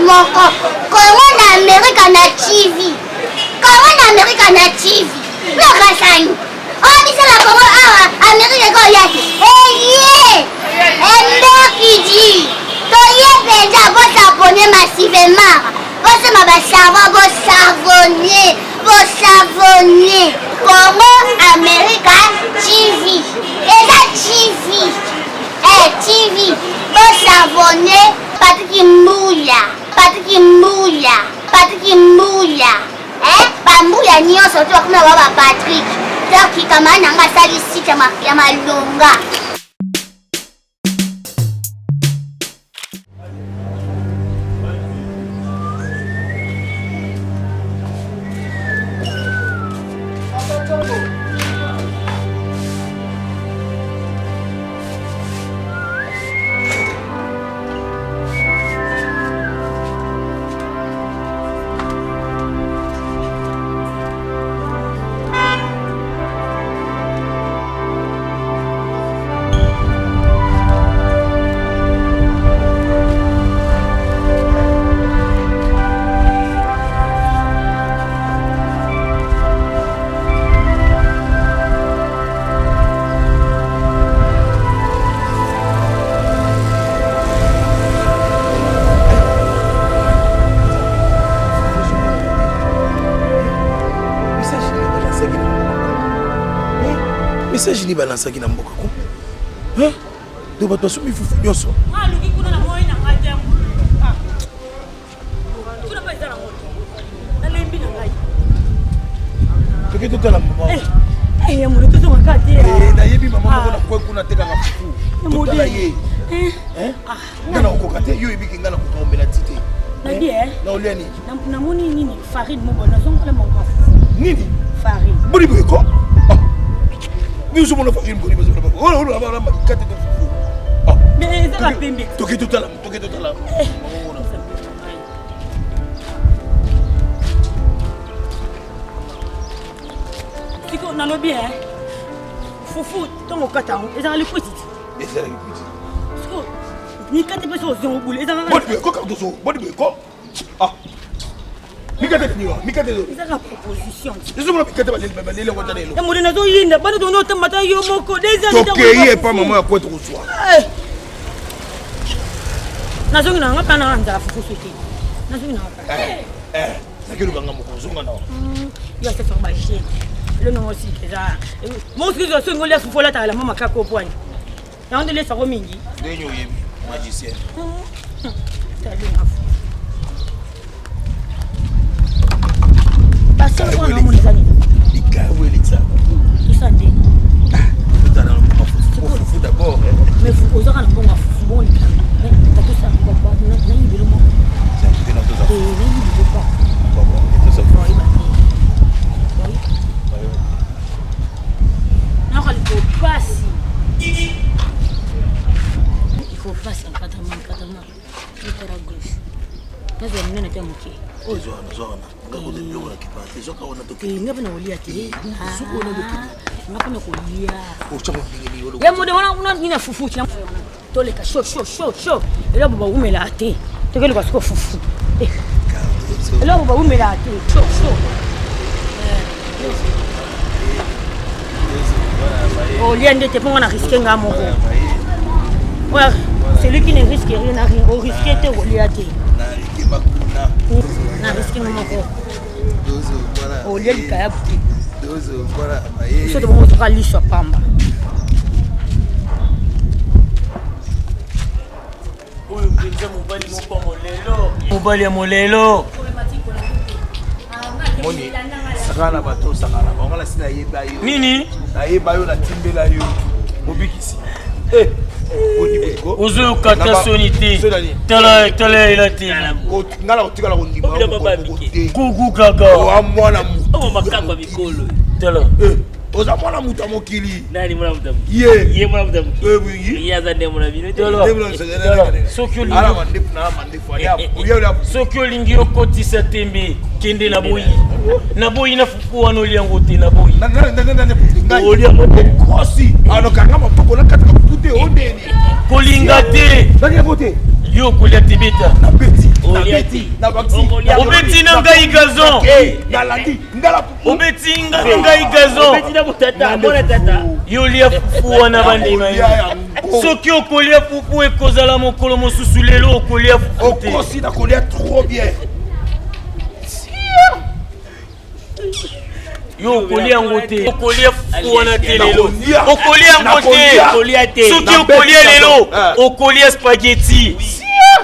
Moko kongo na amerika na tv kongo na amerika na tv lokasani oyo biso na kongo awa amerika ekoya te eye emberkidi toye mpenza bosabone massivement bosomba basavon bosavone bosavone congo america tv eza tv eh, tv bosavone patiki mbuya patiki mbuya patiki mbuya eh, bambuya nyonso to bakoma ba ba patrik donc kamara na nga asali site ya malonga. Message nini balansaki na mboka ko? Hein? Donc bato basombi fufu nyonso. Toke totala mama. Eh, eh, eh, nayebi mama moko na kwe kuna atekaka fufu. Totala ye. Eh? Ah. Nga nakokoka te, yo oyebi ke nga nakoka komela ti te. Nayebi eh? Na olia nini? Namoni nini farine moko nazongola moko fufu. Nini? Farine. Boni boye ko? Ah. Biso mona farine boni boye ko. Oyo oyo na makate to fufu. Ah. Mais ezaka pembe. Toke totala, toke totala. Eh. Siko nalobi eh. Fufu ntango okata yango ezalaka likwiti te. Ezalaka likwiti. Siko mikate mpe soki ozongo bule ezalaka. Boni boye ko cardozo, boni boye ko. Ah. Mikate nini wa? Mikate zo. Ezalaka proposition. Ezo mona mikate baleli baleli yango ata lelo. Ya mode nazoyinda bana tondo otamba ta yo moko. Déjà Tokei epa mama ya kwetu kozwa. Eh. Nazongi na nga pana nzala fufu soki. Nazongi na nga. Eh. Eh. Nakeluka nga moko zonga na. Hmm. Yo asasa ba jeune. Lelo nango sika eza. Mosusu soki olia fufu olataka la mama kaka opwani. Yango nde lesako mingi. Ndenge oyebi magicien. Basolo wana omona eza nini? Likabu elitisa. Tosa nde. Totala na fufu d'abord. Mais ozaka na mbongo ya fufu bongo likambo. Tatosa nayibelo moko. Nayibelo pa. Nayoka likopasi likopasi encadrement encadrement likora gauche nazwa monene te moke nga mpe nakolia te nga mpe nakolia ya mode wana nini na fufu toleka sho sho sho sho eloko bawumelaka te tokeluka siko fufu eh. eloko bawumelaka te sho sho eh. olia nde te mpo nga na riske nga moko celui qui ne risque rien na rien oriske te okolia te na riske nga moko olia likayabu te biso tobongo toka liso ya pamba. Oyo mpenza mobali moko ya molelo. Mobali ya molelo. Moni sakana na bato sakana bango na si nayeba yo nini nayeba yo natimbela yo mobikisi eh. Ozoyoka ta soni te. Tala tala elateli. Nga na kotikala kondima Gugu Gaga. Oa mwana moto. Makambo ya mikolo. Tala. Oza mwana moto ya mokili. Nani mwana moto ya mokili? Ye. Ye mwana moto ya mokili. Ye aza nde mwana bino te. Soki olingi soki olingi okotisa tembe kende na boyi na boyi na fufu wana olia yango te na boyi okosi alokanga maboko nakataka fufu te ondeni kolinga te yo okolia te beta obeti na ngai gazon obeti nga na ngai gazon yo lia fufu wana bandima yo soki okolia fufu ekozala mokolo mosusu lelo okolia fufu te okosi nakolia trop bien yo okolia yango te okolia fufu wana te lelo okolia yango te soki okolia lelo okolia spaghetti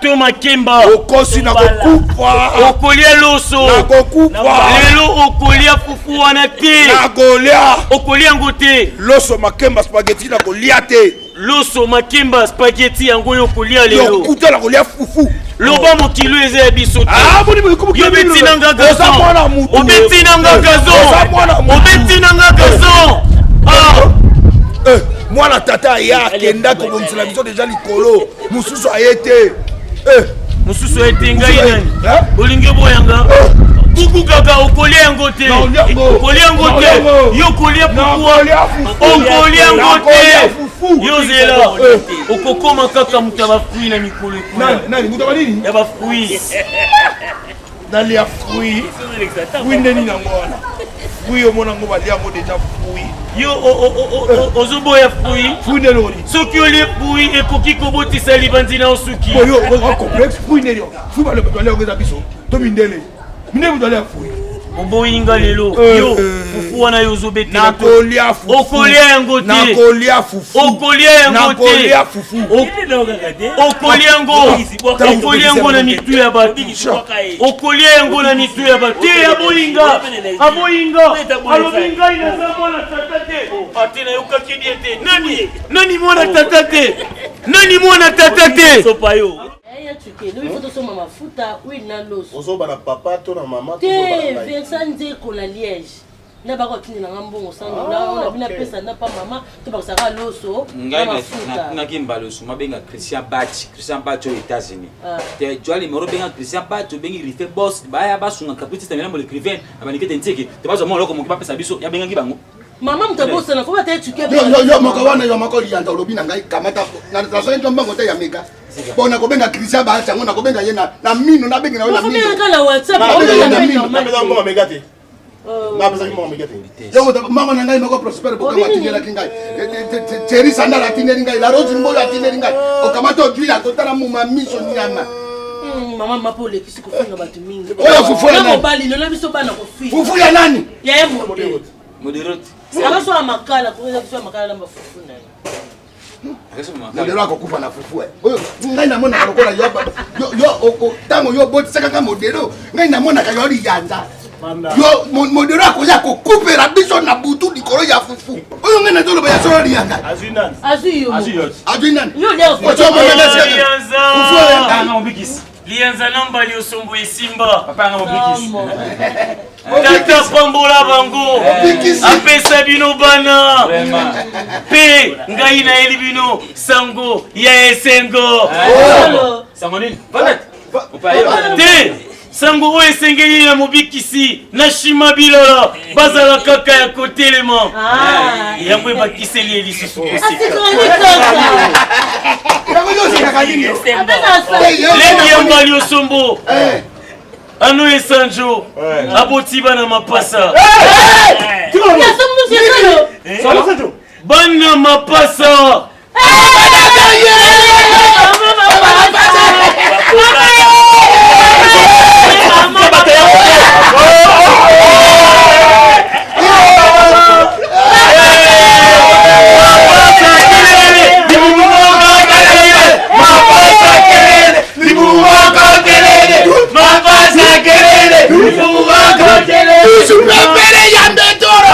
to makemba okosi nakokufa okolia loso nakokufa lelo okolia fufu wana te nakolia okolia yango te loso makemba spaghetti nakolia te loso makemba spaghetti yango oyo okolia lelo lokuta nakolia fufu loba mokili oyo eza ya biso te ah, yo obeti na nga gazon obeti na nga gazon obeti na nga gazon ah. eh, mwana tata aya akenda kobongisela biso deja likolo mosusu aye te eh. mosusu aye te ngai nani eh? olingi oboyanga eh. kuku kaka okolia yango te okolia yango te yo okolia pukuwa okolia yango te yo zela okokoma kaka moto ya bafruit na mikolo ekoya ya bafruit nalia fruit fruit nde nini yango wana fruit omona yango balia yango deja fruit yo ozoboya fruit fruit nde loni soki olie fruit ekoki kobotisa libandi na osuki oyo complexe fruit nde fruit balia yango eza biso to mindele mindele moto alia fruit oboyi nga lelo eh, yo eh. fufu wana yo ozobetela nakolia fufu okolia yango te nakolia fufu okolia yango te nakolia fufu okolia yango okolia yango na mitu ya bato okolia yango na mitu ya bato te aboyi nga aboyi nga alobi ngai naza mwana tata te ate nayokaki bien te nani nani mwana tata te nani mwana tata te Ya tuke lobi fo tosomba mafuta huile na loso ozoba na papa to na mama te Vincent Nzeko na Liège na bako atindela nga mbongo 100 dollars ah, na bino apesa na pa mama to bakisaka loso ngai natunaki mbala osuma abenga Christian Bachi Christian Bachi oyo États-Unis ah. te jwa limero obenga Christian Bachi obengi Rife Boss baya basunga Caprice Tamela mo l'écrivain na banikete ntiki te bazwa mwa eloko moke bapesa biso yabengaki bango mama moto abosana fo bata etuke yo moko wana yo moko liyanda olobi na ngai kamata nazangi mbongo te ya mega bon nakobenga christian bahati yango nakobenga ye na mino nabengi na yo na mino mama na ngai moko prosper bokama atindelaki ngai cheri sandal atindeli ngai la rose mbolo atindeli ngai okamata ojui yango tala muma miso nyama hmm, mama mapa olekisi kofinga bato mingi oyo fufu ya mobali lola biso bana kofinga fufu ya nani ya ye moderote abaso ya makala koeza biso ya makala na bafufu na ye modelo akokufa na fufu eh. oyo ngai namonaka lokola yo ntango yo obotisaka nga modelo ngai namonaka yo liyanza yo modelo akoya kokupela biso na butu likolo ya fufu oyo ngai nazoloba ya solo liyanza azwi nani liyanza na mbali osombo esimba tata pambola bango apesa bino bana mpe ngai nayeli bino sango ya esengo te sango oyo esengeli na mobikisi na shima bilala bazala kaka ya kotelema ah. yango ebakiseli ye lisusu leki ya mbali osombo eh. ano esanjo aboti bana mapasa bana mapasa Pepele ya mbetoro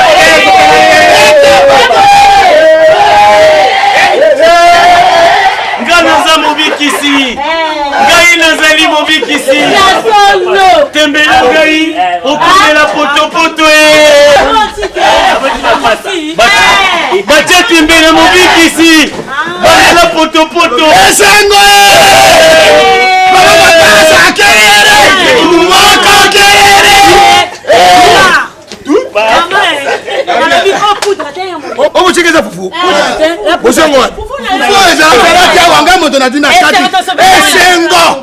Tembe na ngai okomela potopoto batia tembe na mobikisi bamela potopoto. Esengo okotika eza fufu bozongo wapi fufu ezalaki awa ngai moto na tina kati esengo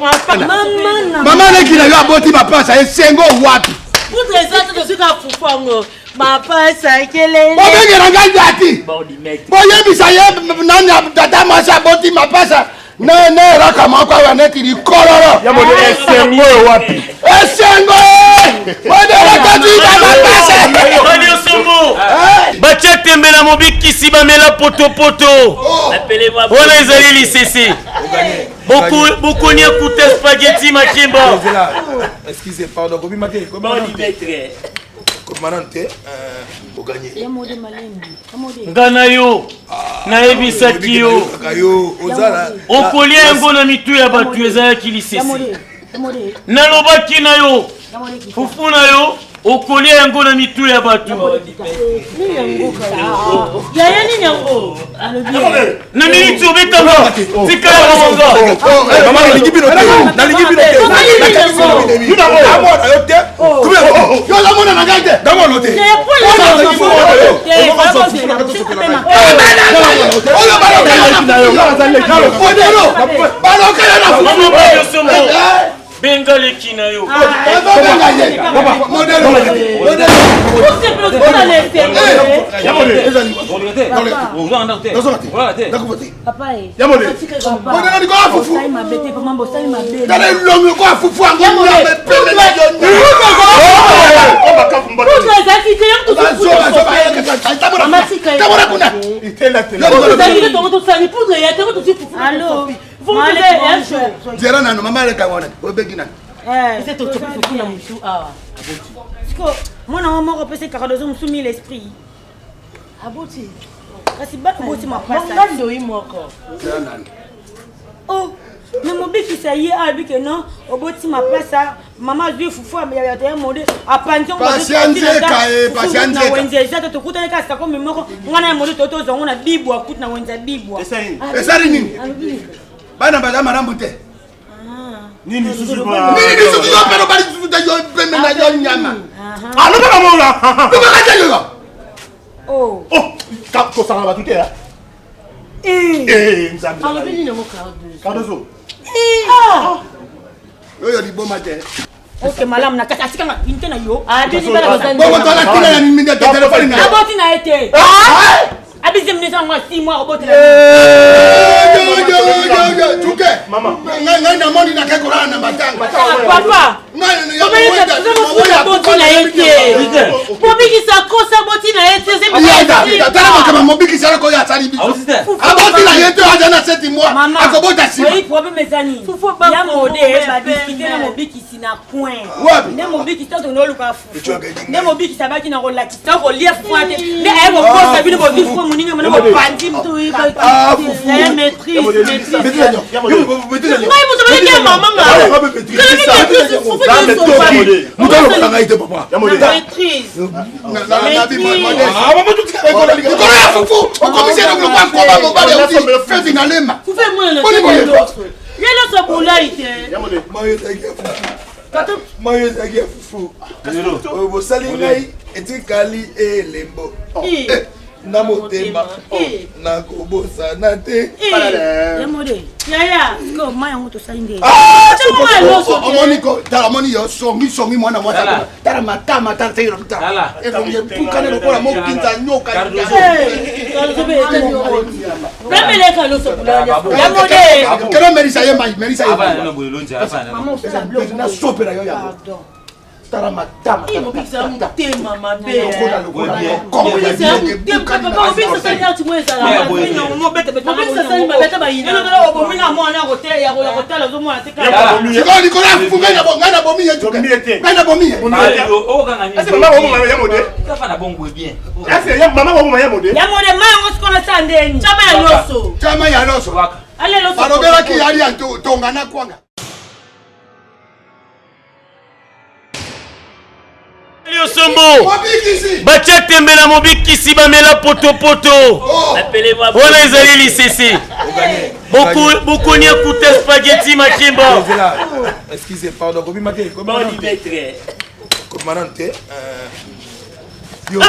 mama leki na yo aboti mapasa esengo wapi bobengela ngai dati boyebisa ye nani tata mwasi aboti mapasa ne ne elaka moko awa neti likololo ya mode esengo oyo wapi esengo modelakatita mapasa baliosombo batya tembe na mobikisi bamela potopoto wana ezali lisese bokoni akuta spaghetti makemba. Excusez, pardon, kobima te, kobima nanu te, oganye. Nga na yo nayebisaki yo okolia yango na mitu ya bato ezalaki lisese. Nalobaki na yo fufu na yo okolia yango na mitu ya bato. Na miniti obetanga tikala manga. Mama, nalingi bino te, nalingi bino te, namona yo te, yo ozomona na ngai te, namona te. Oyo balokala na fufu. Benga leki na yo. Bazobenga ye modelo. Modelo likolo ya fufu, tala elongi lokola fufu yango nyama epele na yo. Tambola kuna. Zela nano mama aleka wana obengi nani? Mwana wa moko apesi kakadozo mosu mille esprit aboti kasi bana boti mapasa ndoi moko. Zela nano. Oh, me mobikisa ye alobi ke non, oboti mapasa, mama azwi fufu ya ya mode apanzi yango. Pasi nzeka, eh, pasi na nzeka. Wenze eza te, tokutani kaka sakomi moko ngai na ya mode to tozwa yango na bibwa kutu na wenze ya bibwa. Esali nini? Alobi nini? Bana baza malamu te. Nini lisusu? Nini lisusu? Yo mpe lobali lisusu te, yo pembe na yo nyama. Alobaka mona. Lobaka te yoyo. Oh. Kosanga bato te. Eh, Nzambe. Alobi nini yango Cardozo? Cardozo. Oyo liboma te. Ok, malamu na kati atikanga unité na yo. Abini bana baza. Bongo tola tina ya nini ya telefone na yo? Aboti na ye te, abisi minisa yango ya 6 mois oboti na Tuke ngai ngai namoni nake kolala na matanga. Papa, boti na ye te, mobikisa kosa boti na ye te. Tala makambo mobikisi aloko oyo asali biso, aboti na ye te, aza na 7 mois, akobota nsima. Oyi problème eza nini? Ya mode badiskute na mobikisi na coin. Wapi? Nde mobikisi tanto noluka fufu, nde mobikisi abaki na kolakisa kolia fufu wana te, nde aye kokosa bino bozwi fufu moninga mona bopandi. Ah, fufu. Ngai moto baleki ya mama nga. Moto alokaka ngai te papa. Maîtrise. Likolo ya fufu okomisi eloko lokola nkoba mobali auti feti na lema. Fufu emwana Boni boye. ye loso bulai te. Mayo ezalaki ya fufu, mayo ezalaki ya fufu oyo bosali ngai etikali elembo na motema, nakobosana te. Ya mode. Yaya. Sikoyo mai yango tosali nde. Omoni ko tala, omoni yo songi songi mwana mwasi, tala matama, tala Tala. elongi epukani lokola mokinza nyoka. Nameleka loso bulai ya mode. Kelo melisa ye mai, melisa ye Abana mai. nano bololonzi, abana nano. Nasopela yo yango, tala matama. Mobikisa motema mabe. Lokola lokola kongo ya Mobikisa biloko motema papa, ebukani. mobikisa sali arti mo ezala. Mobikisa sali mabe ata bayina. Obomina mwana ya kotala ozomona te. Sikoyo likolo ya fufu ngai nabomi ye tuke. Bomi ye te. Ngai nabomi ye. Okokanga nini? Ese mama oboma ya mode. Kafa na bongo bien. Ese ya mama oboma ya mode. Ya mode mai yango sikoyo nasala ndeni? Chama ya loso. Chama ya loso. Waka. Ale loso. Balobelaki yali ya tonga na kwanga. Losombo batia tembe na mobikisi bamela potopoto oh. wana ezali lisese bokonia kuta spaghetti makemba. Excusez, pardon, kobima te, kobima te. Kobima nanu te. Yo.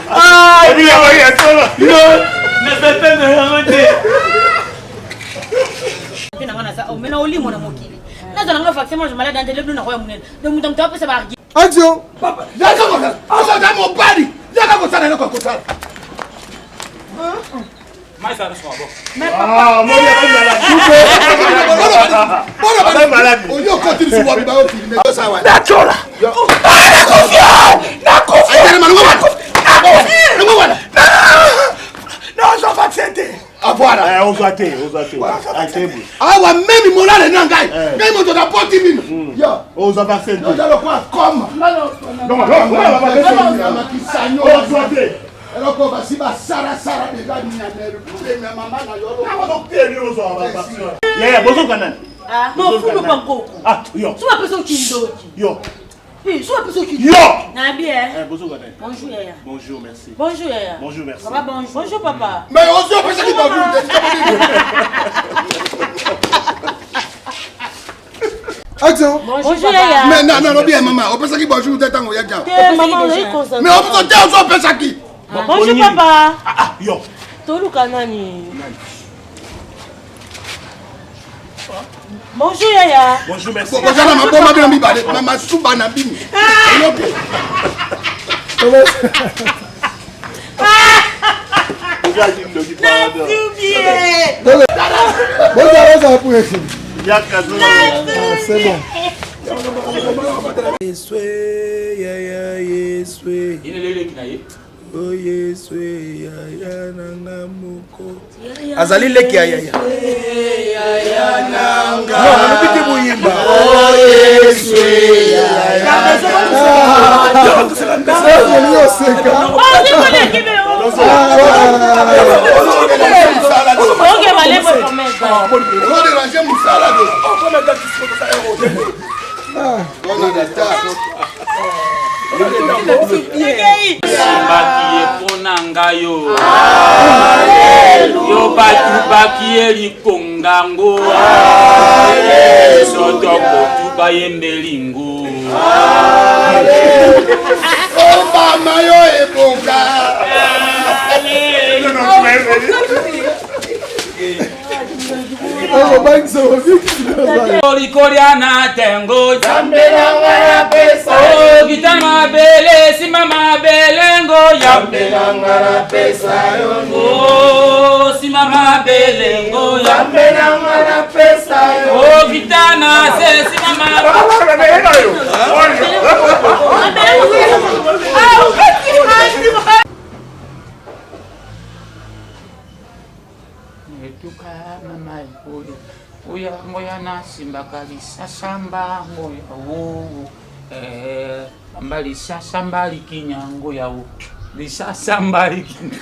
Ah, nazatanga yango te. Mpe na nga naza oh, mais na olimo na mokili nazala nga vaccin moi je malade ante leblo nakoya monene donc moto moto apesa ba Action! Papa, yaka kosala. Aza mobali. Yaka kosala eloko ya kosala. Nachola. Nazwa vaccin te. Voilà. Ozwa te, ozwa te. Awa memi molale na ngai. Ngai moto napoti bino. Yo. Ozwa vaccin te. Oza lokola koma. Ozwa te. Eloko basi basalasala deja nyamelu mama na yo. Yaya, bozoka nani? Mofulu pa nkoko. Ah, yo. Soki bapesa okindoki. Yo. Soki bapesa okindoki. Yo. Nabi eh. Bozoka nani? Bonjour yaya. Bonjour, merci. Bonjour yaya. Bonjour, merci. Papa, bonjour. Bonjour papa. Mais ozo opesaki bonjour te. Action. Bonjour yaya. Mais non, non, bien maman, opesaki bonjour te tango oyaki awa. Te maman, ozali concentré. Mais obiso te ozo opesaki. Bonjour papa. Ah, ah, yo. Toluka nani? Bonjour yaya. Bonjour, merci. Boza na maboma bino mibale, mama suba na bino. Oyoki? C'est bon. Yeswe, yaya, Yeswe. Oh Yeswe, yaya nanga moko. Azali leki ya yaya. Non, nalobi te boyemba. Oh Yeswe, yaya. Ozoderange mosala de. Simbaki ye mpo na ngai yo yo bato baki ye likongango soto kotu bayembeli ngo Obama yo ebonga. Likolia na tengo okita mabele nsima mabele ngoya Oh, nsima mabele ngoya okita na se nsima mabele. Etuka mama oyo oya ngoya nasimbaka lisasamba ngoya wo eh, amba lisasamba likinya ngoya wo lisasamba likinya.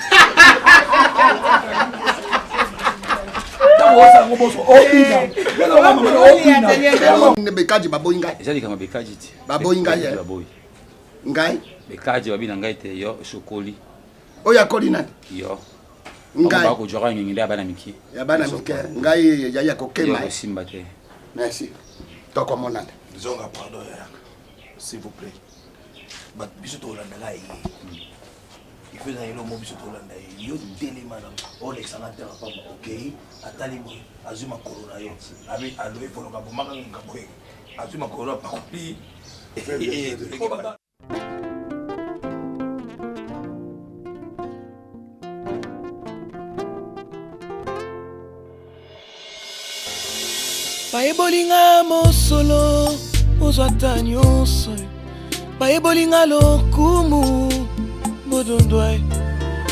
Bekaji baboyi ngai. Eza likambo bekaji te. Baboyi ngai. Bekaji baboyi. Ngai. Bekaji babi na ngai te yo sokoli. Oyo akoli nani? Yo. Ngai. Bakozwaka ngenge nde ya bana mike. Ya bana mike. Ngai ya ya kokema. Yo kosimba te. Merci. Tokomonana. Zonga pardon yaya. S'il vous plaît. Bato biso tolandaka ye. Il faut ezala eloko biso tolanda ye. Yo telema na olekisanga te na pamba okei atali boye azwi makolo na yo. Abi alobi foloka bomaka nga boye. Azwi makolo apakoli. Bayebolinga mosolo ozwa ata nyonso, bayebolinga lokumu bodondwa,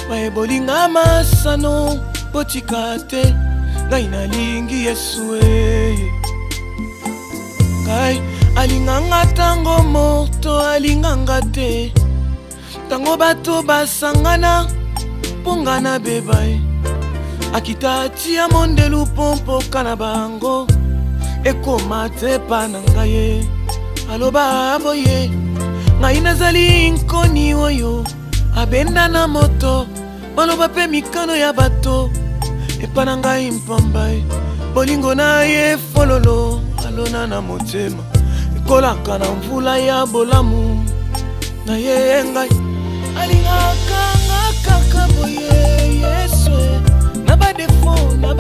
bayebolinga masano botika te, ngai nalingi Yesu e. Ngai alinganga ntango moto alinganga te, ntango bato basangana mpo nga nabeba ye, akita tia mondelu mpo mpoka na bango. Ekoma te epa na ngai ye. Aloba boye, ngai nazali nkoni oyo abenda na moto. Maloba mpe mikano ya bato epa na ngai mpamba ye. Bolingo na ye fololo alona na motema, ekolaka na mvula ya bolamu na ye. Ngai alingaka nga kaka boye, Yesu, na badefo na